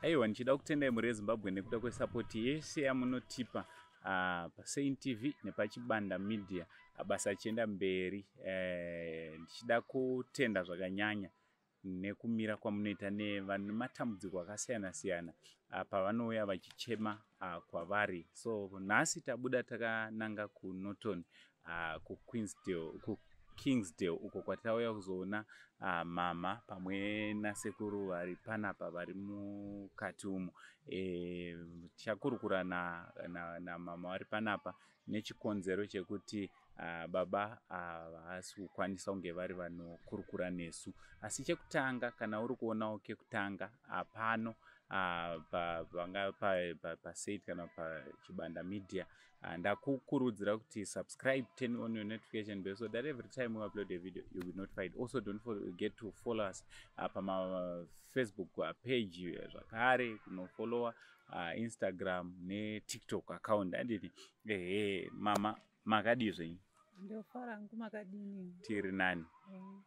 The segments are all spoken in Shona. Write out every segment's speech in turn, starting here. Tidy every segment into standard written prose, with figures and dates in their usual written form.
Aiwa, ndichida kutendai mhuri yeZimbabwe nekuda kwesapoti yese yamunotipa paSaint TV nepaChibanda Media, basa achienda mberi. Ndichida kutenda zvakanyanya nekumira kwamunoita nevane matambudziko akasiyana siyana pavanouya vachichema kwavari. So nhasi tabuda takananga kuNorton, kuQueensdale, kuKingsdale uko kwatauya kuzoona mama pamwe nasekuru vari panapa, vari mukati umo. Tichakurukura namama vari panapa nechikonzero chekuti baba havasi kukwanisa kunge vari vanokurukura nesu. Asi chekutanga, kana uri kuonawo kekutanga pano panga paSate kana paChibanda Media, ndakukurudzira kuti subscribe, turn on your notification bell so that every time we upload a video you'll be notified. Also, don't forget to follow us pamaFacebook page, zvakare kunofollowa Instagram neTikTok account, andini? Ehe, mama, makadii zvenyu? Ndofara hangu, makadini? Tiri nani.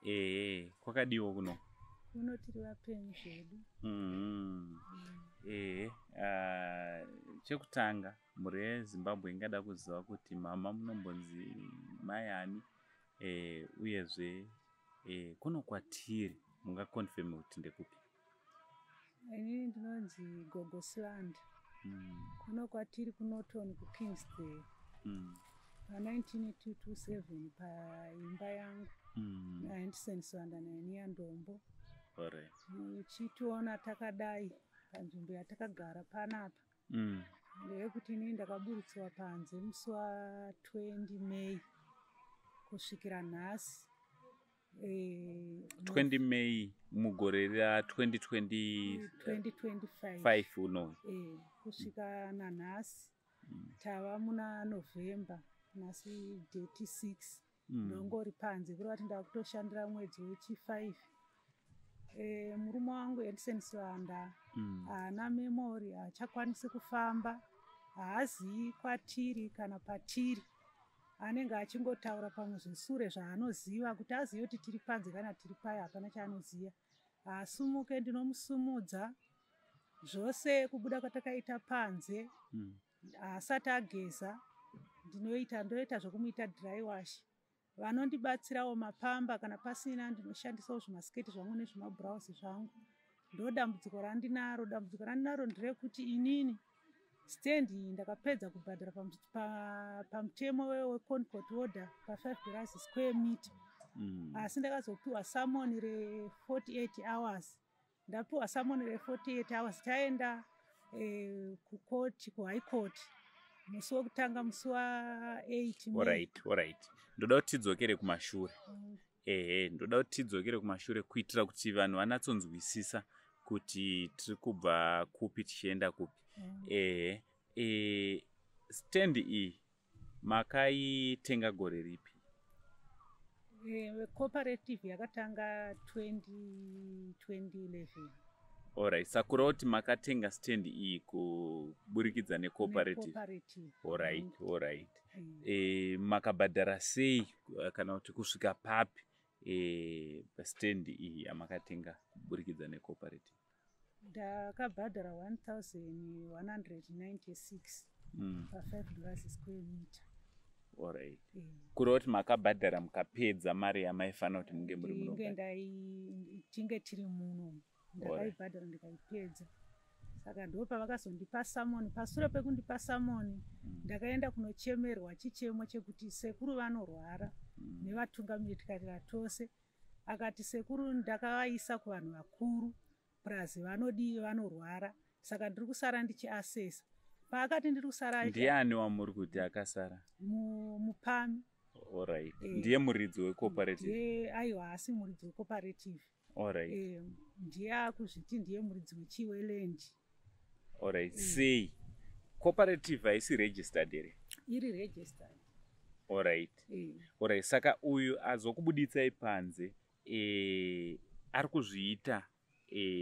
Ehe, kwakadiwo kuno? Kuno tiri vapenyu zvedu. Ehe, chekutanga, mhuri yeZimbabwe ingada kuziva kuti mama munombonzi mai ani, uyezve kuno kwatiri mungaconfirme kuti ndekupi? Inini ndinonzi Gogo Sland. Kuno kwatiri kuNorton, kuKingsdale, pa19227 paimba yangu naHandison Swanda naEnia Ndombo. Uchitiona takadai panzvimbo yatakagara panapa, ndeyekuti inini ndakaburutsiwa panze musi wa20 May kusvikira nhasi. 20 May mugore ra2025? 2025. Uno. Kusvika nanhasi tava muna November, nhasi date 6. Ndongori panze, kureva kuti ndakutoshandira mwedzi wechi5. Murume wangu Edison Swanda haana memory, haachakwanisi kufamba, haazivi kwatiri kana patiri. Anenge achingotaura pamwe zvesure zvaanoziva, kuti azive kuti tiri panze kana tiri pai hapana chaanoziva. Haasumuke, ndinomusumudza zvose. Kubuda kwatakaita panze, haasati ageza, ndinoita ndoita zvokumuita dry wash. Vanondibatsirawo mapamba, kana pasina ndinoshandisawo zvimasiketi zvangu nezvimabhurauzi zvangu. Ndo dambudziko randinaro. Dambudziko randinaro nderekuti inini stand iyi ndakapedza kubhadhara pamutemo weConcourt order pa$5 square meter, asi ndakazopiwa summon re48 hours. Ndapiwa summon re48 hours, taenda kukoti, kuHigh Court, musi wekutanga, musi wa8. Alright, ndoda kuti tidzokere kumashure. Ehe, ndoda kuti tidzokere kumashure kuitira kuti vanhu vanatsonzwisisa kuti tiri kubva kupi tichienda kupi. Ehe, stand iyi makaitenga gore ripi? Cooperative yakatanga 2011. Alright, saka kureva kuti makatenga stand iyi kuburikidza necooperative? Necooperative. Alright. Makabhadhara sei, kana kuti kusvika papi stand iyi yamakatenga kuburikidza necooperative? Ndakabhadhara 1196 pa$5 square meter. Alright, kureva kuti makabhadhara mukapedza mari yamaifanira kuti munge muri Tinge muno? Tinge tiri muno, ndakaibhadhara ndikaipedza. Saka ndo pavakazondipa summon. Pasure pekundipa summon, ndakaenda kunochemerwa chichemo chekuti sekuru vanorwara nevatungamiri, tikarira tose. Akati sekuru ndakavaisa kuvanhu vakuru, purazi vanodii, vanorwara, saka ndiri kusara ndichiasesa. Paakati ndiri kusara Ndiani wamuri kuti akasara? Mupami. Alright, ndiye muridzi wecooperative? Ndiye, aiwa, haasi muridzi wecooperative. Ndiye akuzviti ndiye muridzi weChiweland. Alright, sei cooperative haisi registered here? Iri registered. Alright, saka uyu azokubuditsai panze, ari kuzviita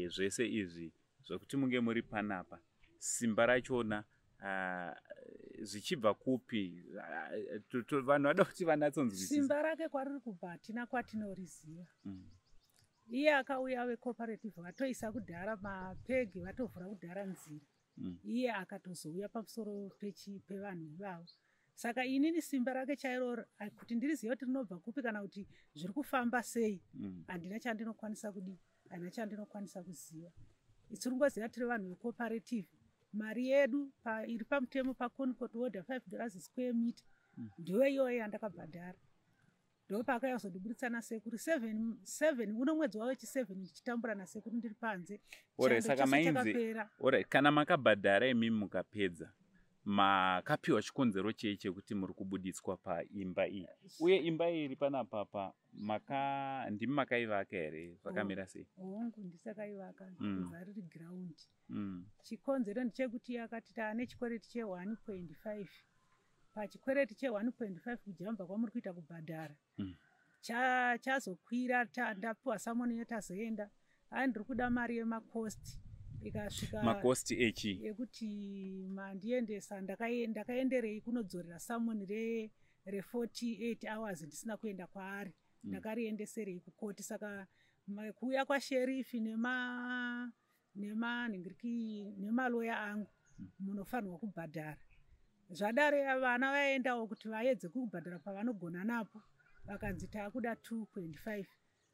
zvese izvi zvekuti munge muri panapa, simba rachona zvichibva kupi? Vanhu vada kuti vanatsonzwisisa. Simba rake kwariri kubva hatina kwatinoriziva. Iye akauya vecooperative vatoisa kudhara mapegi, vatovhura kudhara nzira. Iye akatozouya pamusoro pevanhu ivavo. Saka inini simba rake chairo kuti ndirizive kuti rinobva kupi kana kuti zviri kufamba sei, handina chandinokwanisa kudii, handina chandinokwanisa kuziva. Tiri kungoziva tiri vanhu vecooperative. Mari yedu iri pamutemo paConcourt order, $5 square meter, ndiyo iyoyo yandakabhadhara. Ndopaakauya kuzondiburitsa nasekuru seven uno mwedzi wavo wechi7 ndichitambura nasekuru ndiri panze. Alright, Chando saka chose mainzi chakapera. Alright, kana makabhadhara imimi mukapedza, makapiwa chikonzero chei chekuti muri kubuditswa paimba iyi? Uye imba iyi iri panapapa maka ndimi makaivaka here? Zvakamira sei? Hongu, ndisakaivaka kubva riri ground. Chikonzero ndechekuti akati taane chikwereti che1.5. Pachikwereti che1.5, kujamba kwamuri kuita kubhadhara chazokwira. Ndapiwa summon yetazoenda, ai, ndiri kuda mari yemacost, ikasvika. Macost echi? Ekuti mandiendesa, ndakaenderei kunodzorera summon re48 hours ndisina kuenda kwaari? Ndakariendeserei kukoti? Saka kuuya kwasheriff nema nemanhingiriki nemaloya angu, munofanirwa kubhadhara. Zvadaro vana vaendawo kuti vaedze kubhadhara pavanogona napo, vakanzi taakuda 2.5.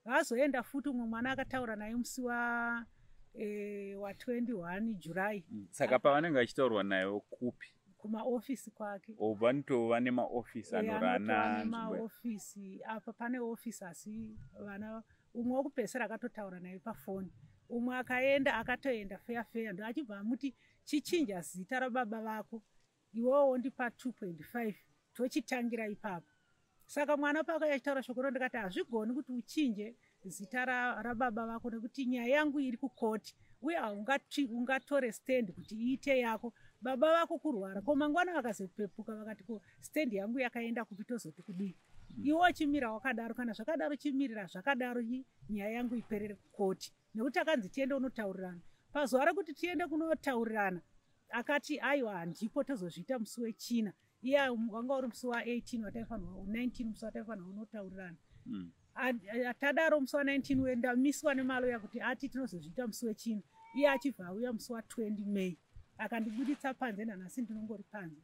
Vazoenda futi, umwe mwana akataura naye musi wa wa21 July. Saka pavanenge vachitaurwa nayo kupi? Kumaofisi kwake. O, vanotova nemaofisi anorana anotova nzvimbo? Nemaofisi apa pane ofisi, asi vana, umwe wokupedzisira akatotaura naye pafoni, umwe akaenda, akatoenda feya feya, ndo achibva amuti, "Chichinja zita rababa vako, iwewo wondipa 2.5, tochitangira ipapo." Saka mwana paakauya achitaura shoko ro, ndikati hazvigoni kuti uchinje zita rababa vako, nekuti nyaya yangu iri kukoti, uye haungatore stand kuti iite yako, baba vako kurwara. Ko mangwana vakazopepuka vakati, "Ko stand yangu yakaenda kupi?" Tozoti kudii? Iwe chimira wakadaro. Kana zvakadaro, chimirira zvakadaro, nyaya yangu iperere kukoti, nekuti akanzi tiende unotaurirana. Pazuva rekuti tiende kunotaurirana, akati aiwa, handipo, tozozviita musi wechina. Iye wanga uri musi wa18 wataifanirwa, 19, musi wataifanirwa kunotaurirana. Tadaro musi wa19 wendamiswa nemaloya kuti ati tinozozviita musi wechina, iye achibva auya musi wa20 May, akandibuditsa panze. Nanhasi ndinongori panze.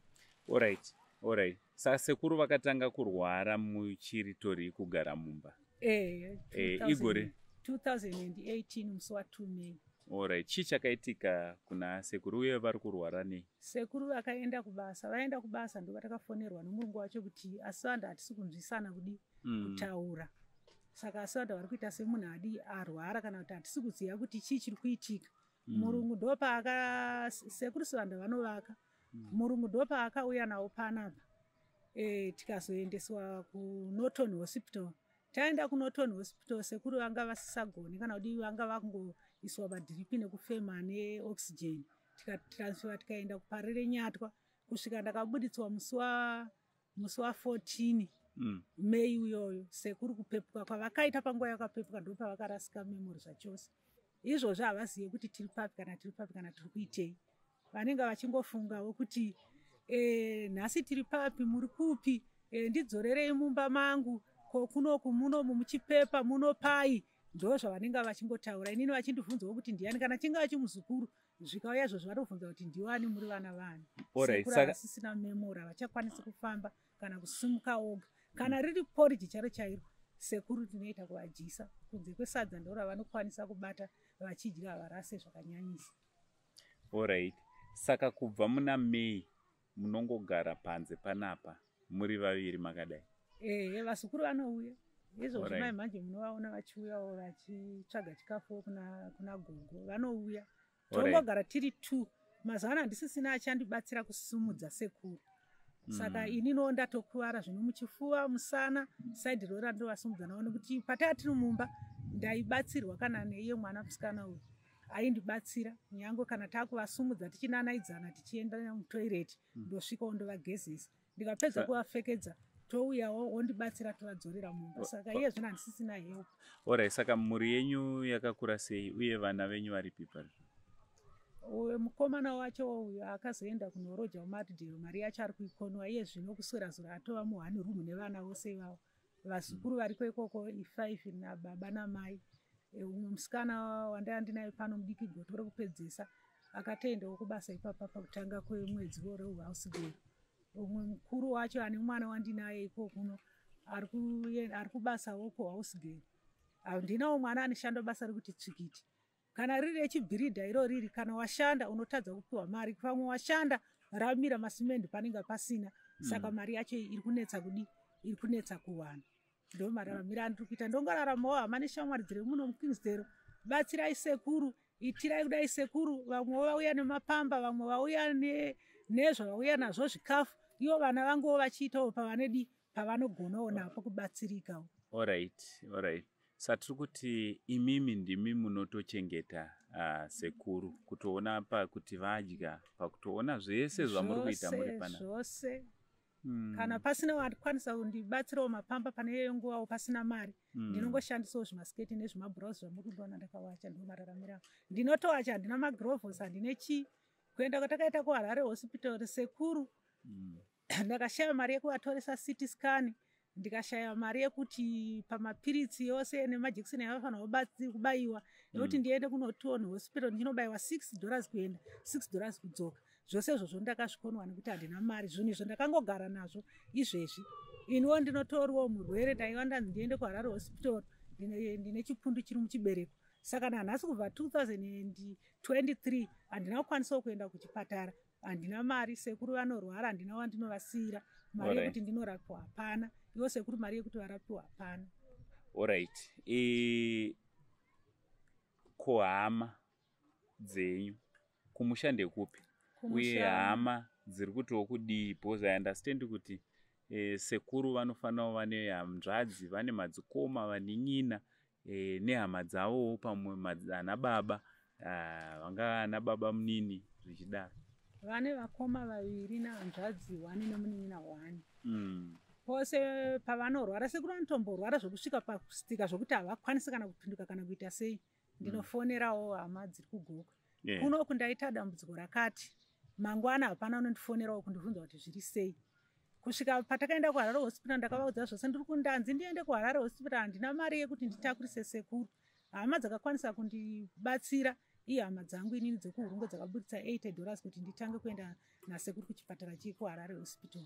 Alright, saka sekuru vakatanga kurwara muchiritori kugara mumba? Eh. Igore? 2018, musi wa2 May. Alright, chii chakaitika kuna sekuru, uye vari kurwara nei? Sekuru vakaenda kubasa. Vaenda kubasa, ndo vatakafonerwa nomurungu wacho kuti asivanda hatisi kunzwisana kudi kutaura. Saka asivanda vari kuita semunhu adi arwara, kana kuti hatisi kuziva kuti chii chiri kuitika. Murungu ndopaaka, sekuru Sivanda vanovaka. Murungu ndopaakauya nawo panapa. Tikazoendeswa kuNorton Hospital. Taenda kuNorton Hospital, sekuru vanga vasisagoni kana kuti vanga vakungoiswa madhiripi nekufema neoxygen. Tikatransferwa, tikaenda kuParirenyatwa, kusvika ndakabuditswa musi wa14 May uyoyo. Sekuru kupepuka kwavakaita, panguva yakapepuka ndopavakarasika memory zvachose. Izvozvo havazive kuti tiri papi, kana tiri papi, kana tiri kuitei. Vanenge vachingofungawo kuti nhasi tiri papi, muri kupi, ndidzorerei mumba mangu, ko kunoku munomu muchipepa muno pai? Ndo zvavanenge vachingotaura. Inini vachindibvunzawo kuti ndiani, kana chingava chimuzukuru zvikauya izvozvo, vanobvunza kuti ndiwani, muri vana vani. Sekuru havasisina memory, havachakwanisi kufamba kana kusimuka oga. Kana riri poriji chairo chairo, sekuru tinoita kuvadyisa, kunze kwesadza ndo ravanokwanisa kubata vachidya, havarase zvakanyanyisa. Alright, saka kubva muna May munongogara panze panapa muri vaviri makadai? Ehe, vazukuru vanouya izvozvo. Mai manje munovaona vachiuyawo vachitsvaga chikafu kuna gogo, vanouya. Tongogara tiri two. Mazuva ano handisisina achandibatsira kusumudza sekuru, saka ininiwo ndatokuvara zvino muchifuva, musana, side ro randovasumudza navo, nekuti pataa tiri mumba ndaibatsirwa kana neiye mwana musikana uyu aindibatsira. Nyange kana taakuvasumudza tichinanaidzana tichienda mutoireti, ndosvikawo ndovagezesa, ndikapedza kuvapfekedza, touyawo wondibatsira, tovadzorera mumba. Saka iye zvino handisisina help. Alright, saka mhuri yenyu yakakura sei, uye vana venyu varipi parizvo? Uyo mukomana wacho uyo akazoenda kunoroja muMartindale, mari yacho ari kuikonwa iye zvino. Kuswera zuro atova muone room nevana vose ivavo. Vazukuru variko ikoko i5, nababa namai. Umwe musikana wandaiva ndinaye pano mudiki, goto rekupedzisa, akatoendawo kubasa ipapa pakutanga kwemwedzi woreuhausigero. Umwe mukuru wacho ane mwana wandinaye iko kuno ari kubasawo kuhausigero. Handinawo mwana anoshanda basa rekuti tsvikiti. Kana riri rechibhiridha iro riri, kana washanda unotadza kupiwa mari. Pamwe washanda ramira, masimendi panenge pasina, saka mari yacho iri kunetsa kudi, iri kunetsa kuwana. Ndo mararamiro andiri kuita. Ndongoraramawo hama neshamwari dziri muno muKingsdale. Batsirai sekuru, itirai kudai sekuru. Vamwe vauya nemapamba, vamwe vauya nezvavauya nazvo, zvikafu. Ivo vana vanguwo vachiitawo pavanedi, pavanogonawo napo kubatsirikawo. Alright, satiri kuti imimi ndimi munotochengeta sekuru, kutoona pakuti vadya, pakutoona zvese zvamuri kuita muri pana? Zvose. Kana pasina wakwanisa kundibatsirawo mapamba pane iyoyo nguvawo, pasina mari, ndinongoshandisawo zvimasiketi nezvimabhurauzi zvamuri kundiona ndakawacha. Ndo mararamiro angu. Ndinotowacha, handina magirovhosi, handine chii. Kuenda kwatakaita kuHarare Hospital sekuru, ndakashaya mari yekuvatoresa CT scan, ndikashaya mari yekuti pamapiritsi yose nemajekiseni avafanira kubayiwa, nekuti ndiende kuNorton Hospital ndinobayiwa $6 kuenda, $6 kudzoka. Zvose izvozvo ndakazvikonwa nekuti handina mari. Zvinhu izvo ndakangogara nazvo izvezvi. Iniwo ndinotoriwo murwere. Ndaiva ndanzi ndiende kuHarare Hospital, ndine chipundu chiri muchibereko. Saka nanhasi, kubva 2023, handina kukwanisawo kuenda kuchipatara, handina mari. Sekuru vanorwara, handina wandinovasiyira. Mari yekuti ndinorapiwa hapana. Ivo sekuru mari yekuti varapiwa hapana. Alright, ko hama dzenyu kumusha ndekupi? Uye hama dziri kutiwo kudii? Because I understand kuti sekuru vanofanirawo vane hanzvadzi, vane madzikoma, vanin'ina nehama dzavowo, pamwe ana baba, vangava ana baba munini, zvichidaro. Vane vakoma vaviri nehanzvadzi one nemunin'ina one. Pose pavanorwara, sekuru vanotomborwara zvokusvika pakustika, zvokuti havakwanisi kana kupinduka kana kuita sei, ndinofonerawo hama dziri kuGokwe. Kunoku ndaita dambudziko rakati, mangwana hapana unondifonerawo kundibvunza kuti zviri sei. Kusvika patakaenda kuHarare Hospital, ndakavaudza zvose. Ndiri kundanzi ndiende kuHarare Hospital, handina mari yekuti nditakurise sekuru. Hama dzakakwanisa kundibatsira ihama dzangu inini dzekuHurungwe, dzakaburitsa $80 kuti nditange kuenda nasekuru kuchipatara chekuHarare Hospital.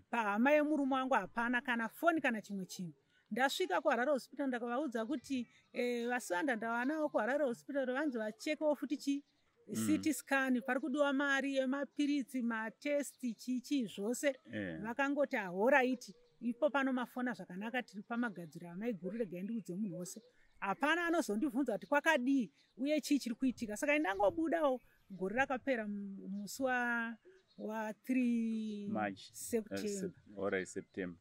Pahama yemurume wangu hapana kana foni kana chimwe chinhu. Ndasvika kuHarare Hospital, ndakavaudza kuti vasanda ndavanawo kuHarare Hospital, vanzi vachekewo futi chi CT scan, pari kudiwa mari yemapiritsi, matesti, chichii zvose. Vakangoti, "Alright, ipo pano mafona zvakanaka, tiri pamagadziro amaiguru, regai ndiudze munhu wose." Hapana anozondibvunza kuti kwakadii uye chii chiri kuitika. Saka indangobudawo gore rakapera musi wa3 March. September. Alright, September.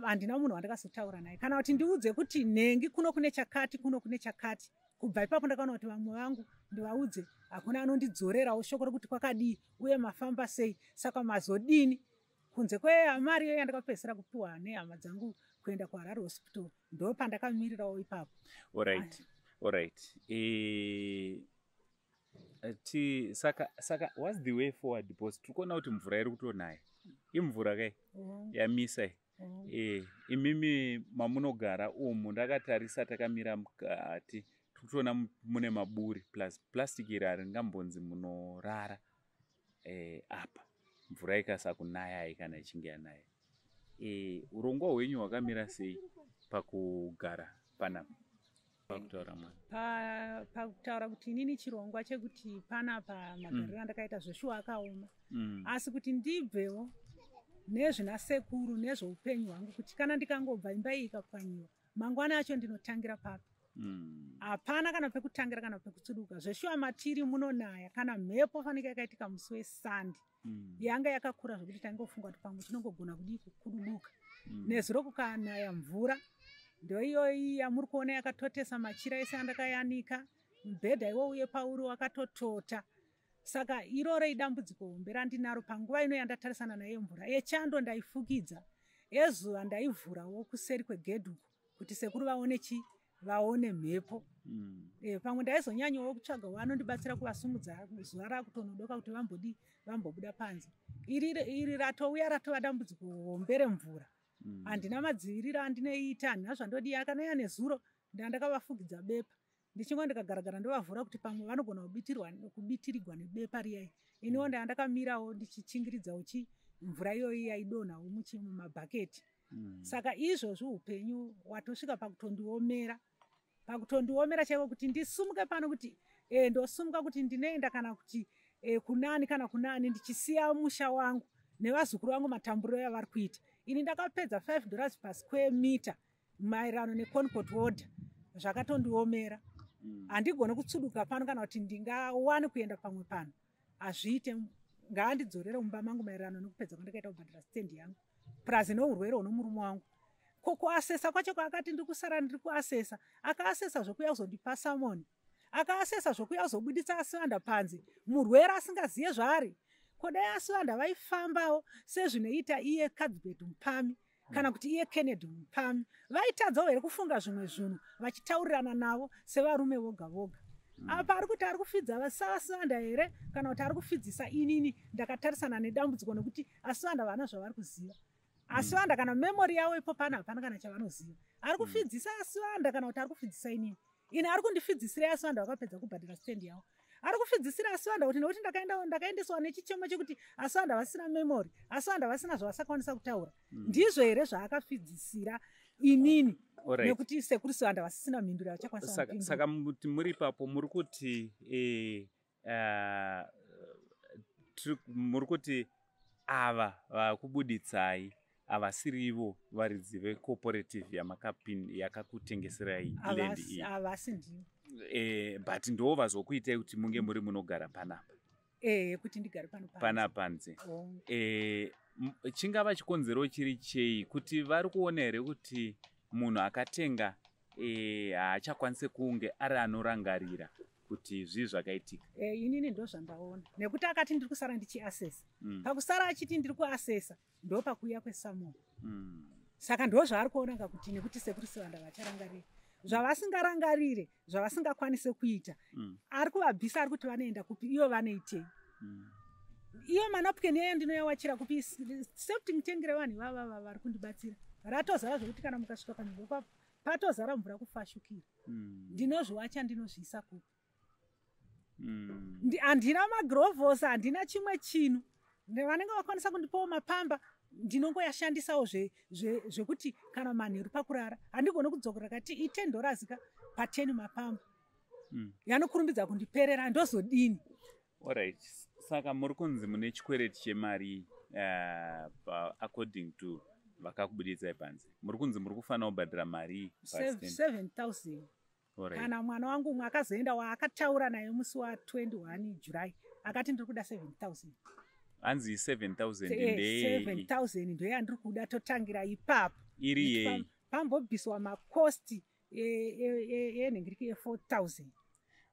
Handina munhu wandakazotaura naye kana kuti ndiudze kuti nhengi kuno kune chakati, kuno kune chakati. Kubva ipapo ndakaona kuti vamwe vangu ndivaudze, hakuna anondidzorerawo shoko rekuti kwakadii uye mafamba sei, saka mazodini, kunze kwemari iyo yandakapedzisira kupiwa nehama dzangu kuenda kuHarare Hospital. Ndo pandakamirirawo ipapo. Alright, ti saka what's the way forward? Because tiri kuona kuti mvura iri kutonaya, imvura kai yamisa iyi. Imimi mamunogara umu, ndakatarisa takamira mukati, tiri kutoona mune maburi, plus plastic iri haringambonzi munorara apa mvura ikasakunayai kana ichinge yanaya. Urongwa hwenyu hwakamira sei pakugara panapa, pakutaura mwana? Pakutaura kuti inini chirongwa chekuti panapa magariro andakaita zveshuwa akaoma, asi kuti ndibvewo nezvina sekuru nezveupenyu hwangu, kuti kana ndikangobva imba iyi ikapwanyiwa, mangwana acho ndinotangira papi? Hapana kana pekutangira kana pekutsuduka. Zveshuwa matiri munonaya, kana mhepo fanika yakaitika musi weSunday yanga yakakura zvokuti taingofunga kuti pamwe chinongogona kudii, kukudubuka. Nezuro kukanaya mvura, ndoiyoyi yamuri kuona yakatotesa machira ese andakayanika, mubhedha iwo uye pauri wakatotota. Saka iroro idambudziko hombe randinaro panguva ino yandatarisana nayo. Mvura yechando ndaifukidza, ezuva ndaivhurawo kuseri kwegedhi uko kuti sekuru vaone chi, vaone mhepo. Pamwe ndaizonyanyawo kutsvaga vanondibatsira kuvasumudza zuva rakutonodoka kuti vambodi, vambobuda panze. Iri ratouya ratova dambudziko hombe remvura. Handina madziviriro andinoita, handina zvandodiya. Akanaya nezuro, ndandakavafukidza bepa. Ndichingo ndikagaragara ndovavhura kuti pamwe vanogona kubitirigwa nebepa riyai. Iniwo ndaa ndakamirawo ndichichingiridzawo chi mvura iyoyi yaidonhawo mumabhaketi. Saka izvozvi upenyu watosvika pakutondiomera, pakutondiomera chaiko kuti ndisumuke pano, kuti ndosumuka kuti ndinoenda kana kuti kunani kana kunani, ndichisiya musha wangu nevazukuru vangu matamburiro yavari kuita. Ini ndakapedza $5 pasquare meter maererano neConcourt order, zvakatondiomera. Handigoni kutsuduka pano kana kuti ndingawane kuenda pamwe pano, hazviite. Ngaandidzorere mumba mangu maererano nekupedza kwandakaita kubhadhara stendi yangu, plus neurwere hunomurume wangu. Ko kuasesa kwacho kwaakati ndiri kusara ndiri kuasesa, akaasesa zvokuya kuzondipa summon, akaasesa zvokuya kuzobuditsa aSivanda panze, murwere asingaziye zvaari. Kodai aSivanda vaifambawo sezvinoita iye Cuthbert Mupami kana kuti iye Kennedy Mupami, vaitadzawo here kufunga zvimwe zvinhu vachitaurirana navo sevarume voga voga? Apa ari kuti ari kufidza vaSivanda here kana kuti ari kufidzisa inini ndakatarisana nedambudziko, nekuti aSivanda vana zvavari kuziva, aSivanda kana memory yavo ipo pano hapana kana chavanoziva. Ari kufidzisa aSivanda kana kuti ari kufidzisa inini? Ini ari kundifidzisira aSivanda vakapedza kubhadhara stendi yavo? Ari kufidzisira aSivanda kuti nekuti ndakaendeswa nechichemo chekuti aSivanda vasina memory, aSivanda vasina zvavasakwanisa kutaura? Ndizvo here zvaakafidzisira inini, nekuti sekuru Sivanda vasisina mhinduro yavachakwanisa? Saka muri ipapo muri kuti muri kuti ava vakubuditsai havasirivo varidzi vecooperative yakakutengeserai land iyi? Havasi ndivo. But ndo vazokuitai kuti munge muri munogara panapa? Kuti ndigare pano. Pana panze. Chingava chikonzero chiri chei? Kuti vari kuona here kuti munhu akatenga haachakwanisi kunge ari anorangarira kuti zvii zvakaitika? Inini ndo zvandaona, nekuti akati ndiri kusara ndichiasesa. Pakusara achiti ndiri kuasesa, ndo pakuuya kwesummon. Saka ndo zvaari kuonanga kuti nekuti sekuru Sivanda vacharangarira zvavasingarangarire, zvavasingakwanise kuita. Ari kuvabvisa, ari kuti vanoenda kupi? Iyo vanoitei? Iyo manapukeni yayo ndinoyawachira kupi? Septic tank revanhu ivavava vari kundibatsira ratozara zvokuti kana mukasvika panzvimbo papo patozara mvura kufashukira. Ndinozviwacha, ndinozviisa kupi? Handina magirovhosi, handina chimwe chinhu. Vanenge vakwanisa kundipawo mapamba, ndinongoyashandisawo zvekuti kana manheru pakurara handigoni kudzokera kati i$10 ka pa10 mapamba, yanokurumbidza kundiperera, ndozodini? Alright, saka muri kunzi mune chikwereti chemari according to vakakubuditsai panze, muri kunzi muri kufanira kubhadhara mari? 7000. Kana mwana wangu umwe akazoenda waakataura naye musi wa21 July, akati ndiri kuda 7000. Hanzi 7000 ndeyei? 7000 ndoyandiri kuda, totangira ipapo. Iri yei? Pambobviswa macosts enhingiriki ye4000.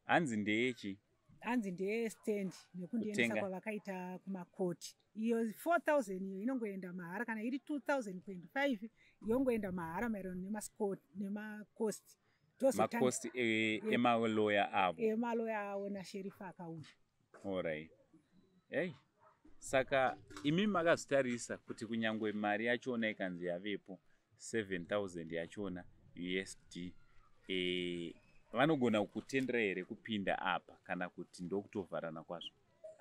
Hanzi ndeyechi? Hanzi ndeye stand nekundiendesa Kutenga. kwavakaita kumakoti. Iyo 4000 iyo inongoenda mahara, kana iri 2000.5 yongoenda mahara maererano nemacosts. Macosts emaloya avo? Emaloya avo nasheriff akauya. Alright, hey, saka imi makazotarisa kuti kunyangwe mari yachona ikanzi yavepo 7000 yachona USD, vanogona kutendera here kupinda apa kana kuti ndokutovharana kwazvo?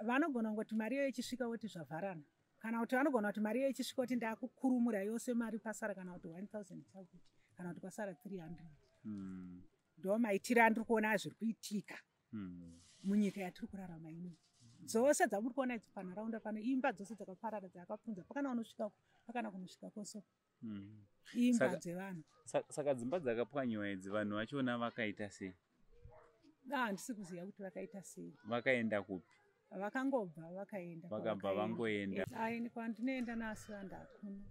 Vanogona kungoti mari iyo ichisvika voti zvavharana, kana kuti vanogona kuti mari iyo ichisvika kuti ndakukurumura yose mari pasara kana kuti 1000 chakuti kana kuti kwasara 300. Ndo maitiro andiri kuona zviri kuitika munyika yatiri kurarama ino. Dzose dzamuri kuona idzi panharaunda pano, imba dzose dzakaparara, dzakapunza, pakana unosvikako, pakana kunosvika koso, imba dzevanhu. Saka dzimba dzakapwanyiwa idzi, vanhu vachona vakaita sei? Ah, handisi kuziva kuti vakaita sei. Vakaenda kupi? Vakangobva vakaenda. Vakabva kwavakaenda. Vangoenda. Aini kwandinoenda naAsivanda hakuna.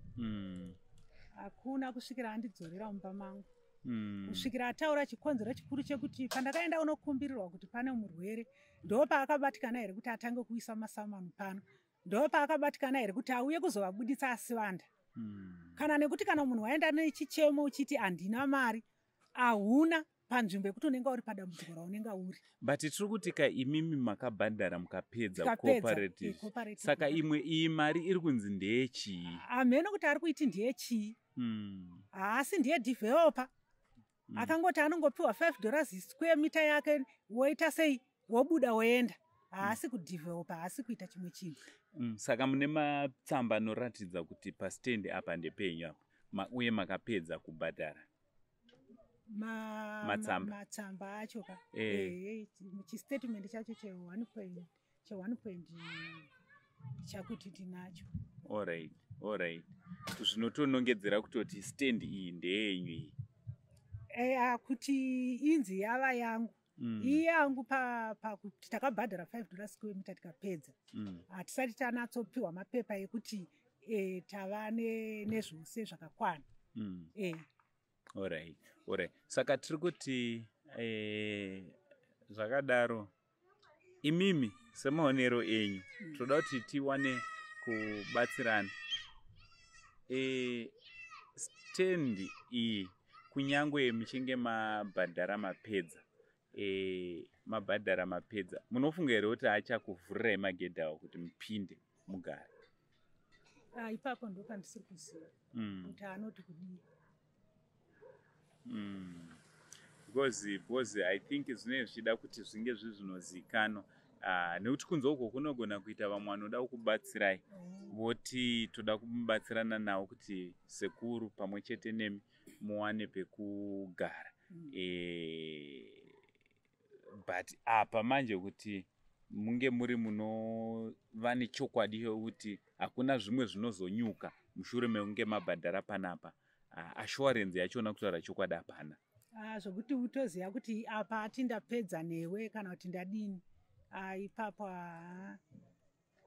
Hakuna kusvikira andidzorera mumba mangu, kusvikira ataura chikonzero chikuru chekuti pandakaenda unokumbirirwa kuti pane murwere, ndo paakabatikana here kuti atange kuisa masummon pano? Ndo paakabatikana here kuti auye kuzovabuditsa Asivanda? Kana nekuti kana munhu waenda nechichemo uchiti handina mari, hauna panzvimbo yekuti unenge uri padambudziko raunenge uri. But tiri kuti ka imimi makabhadhara mukapedza. Tikapedza, cooperative. Cooperative. Saka imwe iyi mari iri kunzi ndeyechii? Hameno kuti ari kuiti ndeyechii. Haasi ndiye developer. Akangoti anongopiwa $5 square meter yake, woita sei, wobuda woenda. Haasi kudevelopa, haasi kuita chimwe chinhu. Saka mune matsamba anoratidza kuti pastendi apa ndepenyu apa, uye makapedza kubhadhara? Matsamba. Matsamba acho ka, chistatement chacho che1 che1 chakuti tinacho. Alright, zvinotonongedzera kutoti stand iyi ndeyenyu iyi. Eya, kuti inzi yava yangu, iyi yangu pakuti takabhadhara $5 square meter tikapedza. Hatisati tanatsopiwa mapepa ekuti tava nezvose zvakakwana. Alright, saka tiri kuti zvakadaro, imimi semaonero enyu, toda kuti tiwane kubatsirana. Stand iyi, kunyangwe muchinge mabhadhara mapedza, mabhadhara mapedza, munofunga here kuti achakuvhurirai magedhi avo kuti mupinde mugare? Ah, ipapo ndo pandisiri kuziva kuti anoti kudii. Because I think zvinenge zvichida kuti zvinge zviri zvinozikanwa, nekuti kunze uko kunogona kuita vamwe vanoda kukubatsirai, voti toda kumubatsirana navo kuti sekuru pamwe chete nemi muwane pekugara. But apa manje kuti munge muri munova nechokwadi chekuti hakuna zvimwe zvinozonyuka mushure mekunge mabhadhara panapa, assurance yachona, kutaura chokwadi, hapana. Ah, zvokuti utoziva kuti apa ati ndapedza newe kana kuti ndadini. Ah, ipapo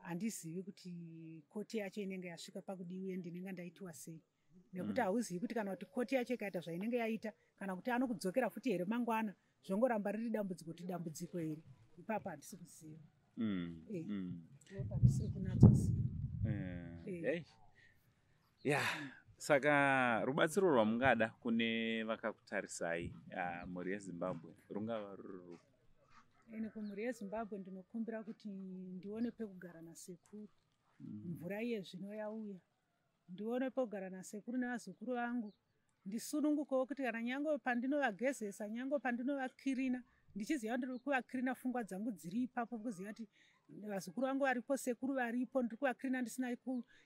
handizivi kuti koti yacho inenge yasvika pakudii uye ndinenge ndaitiwa sei, nekuti hauzivi kuti kana kuti koti yacho ikaita zvainenge yaita, kana kuti anokudzokera futi here mangwana, zvongoramba riri dambudziko, kuti dambudziko here. Ipapo handisi kuziva. Pandisiri kunatsoziva. Hey. Ya, saka rubatsiro rwamungada kune vakakutarisai, mhuri yeZimbabwe, rungava ruri rupi? Ene kumhuri yeZimbabwe ndinokumbira kuti ndione pekugara nasekuru. Mvura iye zvino yauya, ndione pekugara nasekuru nevazukuru vangu, ndisunungukewo kuti kana nyange pandinovagezesa, nyange pandinovakirina, ndichiziva ndiri kuvakirina, pfungwa dzangu dziri ipapo kuziva kuti vazukuru vangu varipo, sekuru varipo, ndiri kuvakirina ndisina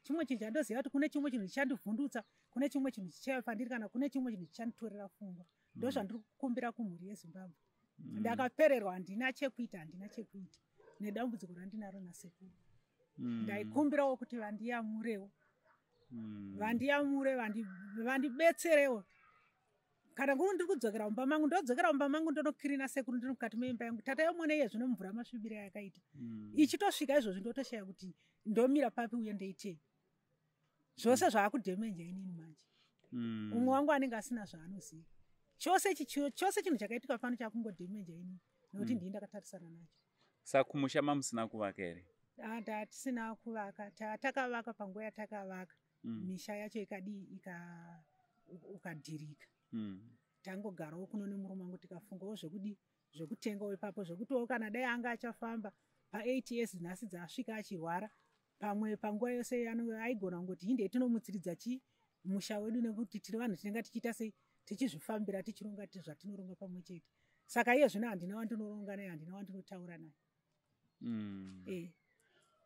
chimwe chinhu chandoziva kuti kune chimwe chinhu chichandivhundutsa, kune chimwe chinhu chichauya pandiri, kana kune chimwe chinhu chichanditorera pfungwa. Ndo zvandiri kukumbira kumhuri yeZimbabwe. Ndakapererwa, handina chekuita, handina chekuita nedambudziko randinaro nasekuru. Ndaikumbirawo kuti vandiyamurewo, vandiyamure, vandibetserewo. Kana kuri ndiri kudzokera mumba mangu, ndodzokera mumba mangu, ndonokirina sekuru ndiri mukati meimba yangu. Tata yomwana iye zvino mvura masvibiro yakaita ichitosvika izvozvi, ndotoshaya kuti ndomira papi uye ndoitei. Zvose zvaakudhemenja inini manje. Umwe wangu anenge asina zvaanoziva. Chose chose chinhu chakaitika pano chakungodhemenja inini, nekuti ndii ndakatarisana nacho. Saka kumusha mamusina kuvaka here? Ah, tatisina kuvaka. Takavaka panguva yatakavaka, misha yacho ikadii, ukadhirika. Tangogarawo kuno nemurume wangu, tikafungawo zvekudi zvekutengawo ipapo, zvekutiwo kana dai anga achafamba pa8 years nhasi dzaasvika achirwara, pamwe panguva yose aigona kungoti hindei tinomutsiridza chi musha wedu, nekuti tiri vanhu tinenge tichiita sei, tichizvifambira, tichironga zvatinoronga pamwe chete. Saka iye zvino handina wandinoronga naye, handina wandinotaura naye.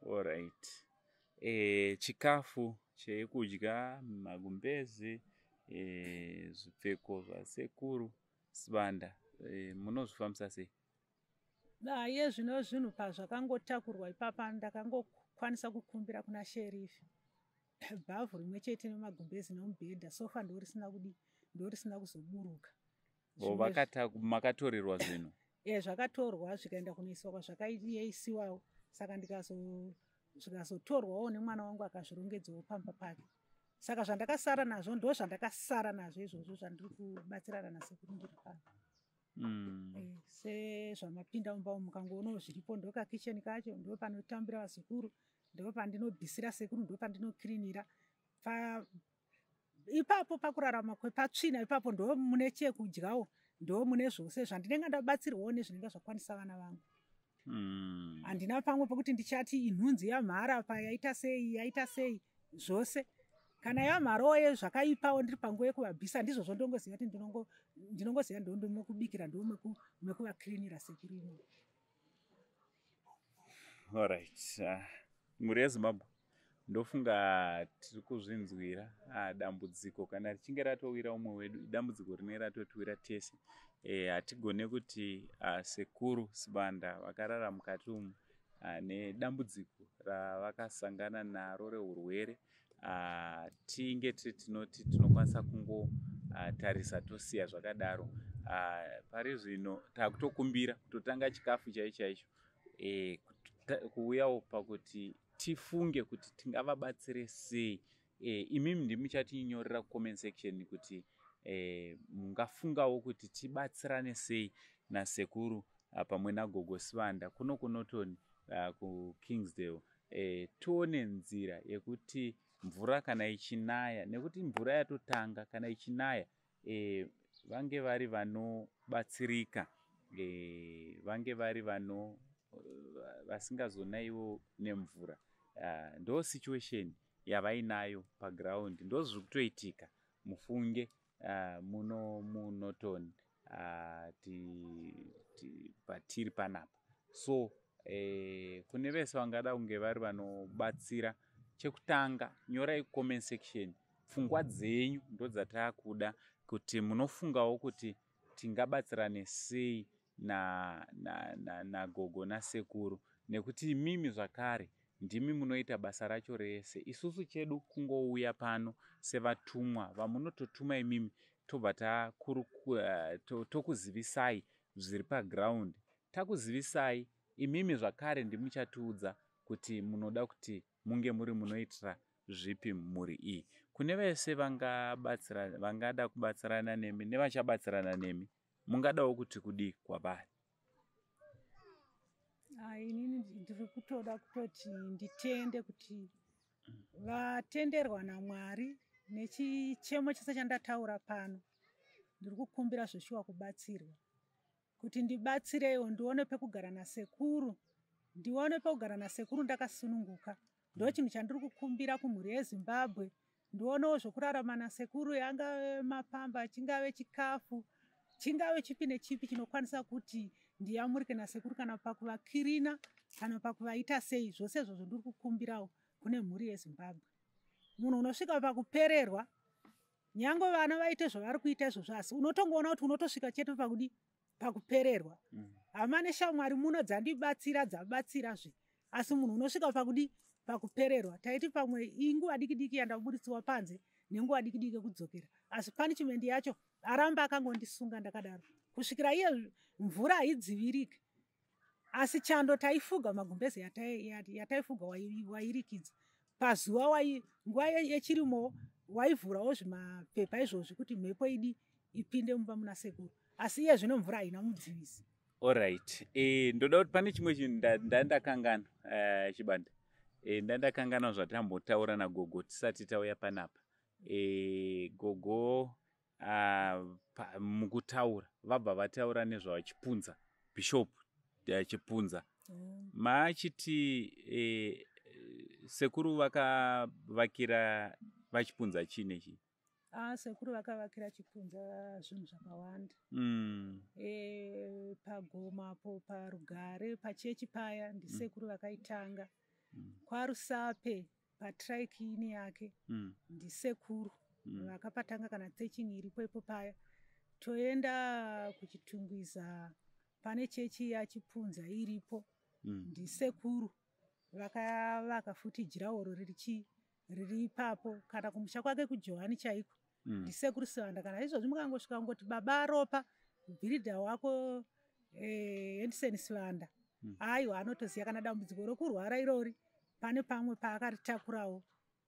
Alright, chikafu chekudya, magumbezi, zvipfeko zvasekuru Sibanda, munozvifambisa sei? Iye zvino zvinhu pazvakangotakurwa ipapa, ndakangokwanisa kukumbira kuna sherifi bhavhu rimwe chete nemagumbezi nemubhedha. Sofa ndorisina kudi, ndorisina kuzoburuka. Makatorerwa zvinhu? E, zvakatorwa zvikaenda kunoisiwa kwazvakaisiwawo. Saka zvikazotorwawo nemwana wangu, akazvirongedzawo pamba pake. Saka zvandakasara nazvo ndo zvandakasara nazvo izvozvo zvandiri kubatsirana nasekuru ndiri pano. Sezvamapinda mumba umu, mukangoonawo zviripo, ndokakicheni kacho, ndo panotambira vazukuru, ndo pandinobvisira sekuru, ndo pandinokirinira ipapo. Pakurarama kwepatsvina ipapo ndo mune chekudyawo, ndo mune zvose zvandinenge ndabatsirwawo nezvinenge zvakwanisa vana vangu. Handina pamwe pekuti ndichati inhunzi yamhara pa yaita sei, yaita sei. Zvose Kana yamharowo yezvakaipawo ndiri panguva yekuvabvisa, ndizvozvo ndongoziva kuti ndinongoziva ndomekubikira, ndomekuvakirinira sekuru imomo. Alright, mhuri yeZimbabwe, ndofunga tiri kuzvinzwira. Dambudziko kana richinge ratowira umwe wedu, idambudziko rinenge ratotiwira tese. Hatigone kuti sekuru Sibanda vakarara mukati umu nedambudziko ravakasangana naro reurwere, tinge tiri tinoti tinokwanisa kungotarisa tosiya zvakadaro. Pari zvino takutokumbira kutotanga chikafu chaicho chaicho, kuuyawo pakuti tifunge kuti tingavabatsire sei. Imimi ndimuchatinyorera kucomment section kuti mungafungawo kuti tibatsirane sei nasekuru pamwe nagogo Sibanda kuno kuNorton, kuKingsdale. Tione nzira yekuti mvura kana ichinaya, nekuti mvura yatotanga, kana ichinaya vange vari vanobatsirika, vange vari vano vasingazonaiwo nemvura. Ndo situation yavainayo paground, ndo zviri kutoitika mufunge muno muNorton patiri panapa. So kune vese vangada kunge vari vanobatsira, chekutanga nyorai comment section pfungwa dzenyu, ndo dzataakuda kuti munofungawo kuti tingabatsirane sei nagogo na, na, nasekuru, nekuti imimi zvakare ndimi munoita basa racho rese. Isusu chedu kungouya pano sevatumwa vamunototuma imimi, tobva tokuzivisai zviri paground. Takuzivisai, imimi zvakare ndimuchatiudza kuti munoda kuti munge muri munoitira zvipi mhuri iyi. Kune vese vangada kubatsirana nemi nevachabatsirana nemi, mungadawo kuti kudii kwavari? Inini ndiri kutoda kutoti nditende kuti vatenderwa naMwari nechichemo chese chandataura pano. Ndiri kukumbira zveshuwa kubatsirwa, kuti ndibatsireiwo ndione pekugara nasekuru, ndione pekugara nasekuru ndakasununguka. Ndo chinhu chandiri kukumbira kumhuri yeZimbabwe. Ndionewo zvokurarama nasekuru, yangave mapamba, chingave chikafu, chingave chipi nechipi chinokwanisa kuti ndiyamurike nasekuru, kana pakuvakirina, kana pakuvaita sei. Zvose izvozvo ndiri kukumbirawo kune mhuri yeZimbabwe. Munhu unosvika pakupererwa, nyange vana vaite zvavari kuita izvozvo, asi unotongoona kuti unotosvika chete pakudi pakupererwa. Hama neshamwari muno dzandibatsira, dzabatsirazve, asi munhu unosvika pakudi pakupererwa. Taiti pamwe inguva diki diki yandabuditsiwa panze nenguva diki diki yekudzokera, asi punishment yacho aramba akangondisunga ndakadaro kusvikira iye. Mvura haidziviriki, asi chando taifuga magumbeze, yataifuga wairikidza pazuva. Nguva yechirimo waivhurawo zvimapepa izvozvi kuti mhepo idi ipinde mumba muna sekuru, asi iye zvino mvura haina mudzivisi. Alright, ndoda kuti pane chimwe chinhu ndandakangana, Chibanda. Ndandakangana zvatambotaura nagogo tisati tauya panapa. Gogo mukutaura vabva vataura nezvavaChipunza, Bishop Chipunza. Maachiti sekuru vakavakira vaChipunza chii nechii? Ah, sekuru vakavakira Chipunza zvinhu zvakawanda. Pagomapo parugare pachechi paya ndisekuru vakaitanga. KwaRusape patrikini yake ndisekuru vakapatanga, kana thatching iripo ipo paya. Toenda kuChitungwiza pane chechi yaChipunza iripo, ndisekuru vakavaka futi durawall riri riri ipapo. Kana kumusha kwake kuJohani chaiko ndisekuru Sibanda. Kana izvozvi mukangosvika kungoti baba Ropa, bhiridha wako Henderson Sibanda, aiwa, anotoziva. Kana dambudziko rokurwara irori, pane pamwe paakaritakurawo,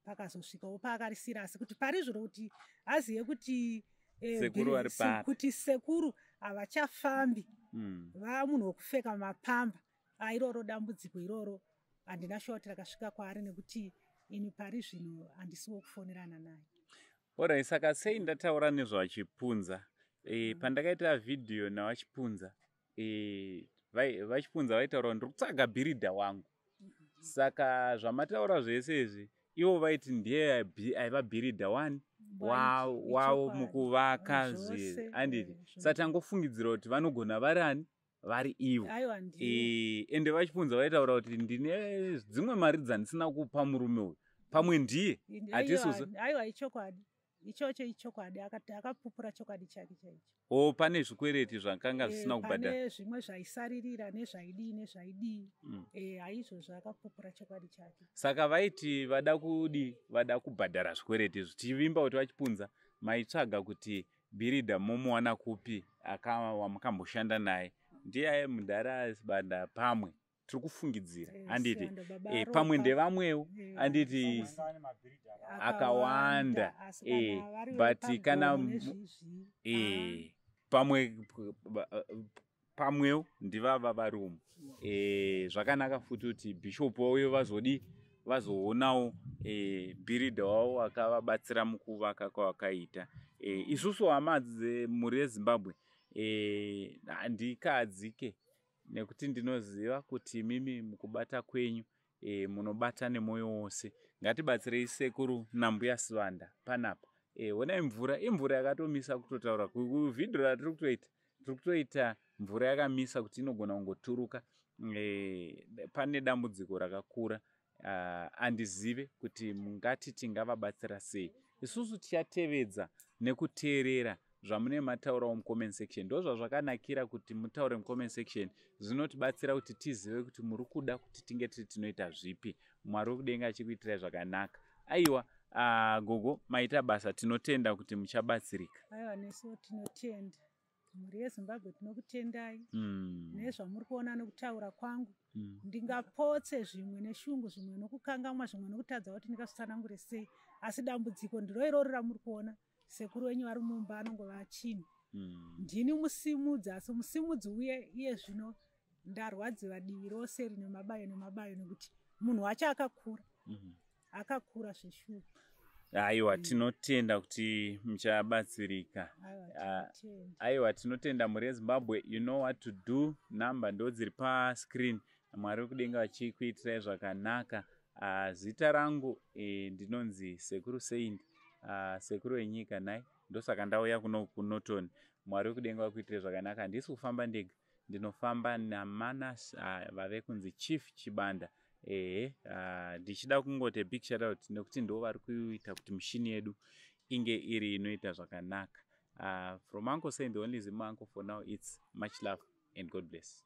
pakazosvikawo paakarisira, asi kuti pari zvino kuti azive kuti Sekuru vari papi. Kuti sekuru havachafambi, vamunhu wekupfeka mapamba, airoro dambudziko iroro handina shuwa kuti rakasvika kwaari, nekuti ini pari zvino handisi wokufonerana naye. Alright, saka sei ndataura nezvaVaChipunza? Pandakaita vhidhiyo naVaChipunza, vaChipunza vaitaura kuti ndiri kutsvaga bhiridha wangu. Saka zvamataura zvese izvi Ivo vaiti ndiye aiva bhiridha wani wavo mukuvaka zve, anditi? Saka tangofungidzira kuti vanogona vari ani, vari ivo. Ende vachipunza vaitaura kuti ndine dzimwe mari dzandisina kupa murume uyu, pamwe ndiye, hatisuzo. Aiwa, ichokwadi ichocho, ichokwadi. Akapupura chokwadi chake chaicho. O, pane zvikwereti zvakanga zvisina kubhadhara. Pane zvimwe zvaisaririra, nezvaidii, nezvaidii. Haizvozvo, akapupura chokwadi chake. Saka vaiti vada kudi, vada kubhadhara zvikwereti izvi. Tichivimba kuti vachipunza maitsvaga kuti bhiridha momuwana kupi wamukamboshanda naye, ndiye mudhara Banda. Pamwe tiri kufungidzira, handiti? Pamwe ndevamwewo, handiti? Akawanda, but kana pamwe pamwewo ndivava vari umu. Zvakanaka futi kuti bhishopu wauye vazodi vazoonawo bhiridha wavo akavabatsira mukuvaka kwavakaita. Isusu hama dzemhuri yeZimbabwe, handikadzike nekuti ndinoziva kuti mimi mukubata kwenyu munobata nemwoyo wose. Ngatibatsirei sekuru nambuya Sivanda panapa. Honai mvura, imvura yakatomisa kutotaura kuvhidhio ratiri kutoita, tiri kutoita mvura yakamisa kuti inogona kungoturuka. Pane dambudziko rakakura. Handizive kuti mungati tingavabatsira sei. Isusu tichatevedza nekuteerera zvamune mataurawo mucomment section. Ndo zvazvakanakira kuti mutaure mucomment section, zvinotibatsira kuti tizive kuti muri kuda kuti tinge tiri tinoita zvipi. Mwari wekudenga achikuitirai zvakanaka. Aiwa, gogo, maita basa, tinotenda kuti muchabatsirika. Aiwa, nesuwo tinotenda. Mhuri yeZimbabwe, tinokutendai nezvamuri kuona nokutaura kwangu. Ndingapotse zvimwe neshungu, zvimwe nokukangamwa, zvimwe nokutadza kuti ndingazvitsanangure sei, asi dambudziko ndiro iroro ramuri kuona. Sekuru wenyu vari mumba anongova chinhu. Ndini musimudzi, asi musimudzi uye iye zvino ndarwadziwa divi rose rine mabayo nemabayo, nekuti munhu wacho akakura, akakura zveshuwa. Aiwa, tinotenda kuti muchabatsirika. Aiwa, tinotenda. Aiwa, tinotenda mhuri yeZimbabwe. You know what to do, namba ndo dziri pascreen. Mwari wekudenga vachikuitirai zvakanaka. Zita rangu ndinonzi Sekuru Saint, sekuru wenyika nai, ndosaka ndauya kuno kuNorton. Mwari wekudenga vakuitirai zvakanaka. Handisi kufamba ndega, ndinofamba naManas, vave kunzi Chief Chibanda. Ehe, ndichida kungoti big shout out nekuti ndo vari kuita kuti mushini yedu inge iri inoita zvakanaka. From Uncle Saint, the only Zim uncle for now, it's much love and God bless.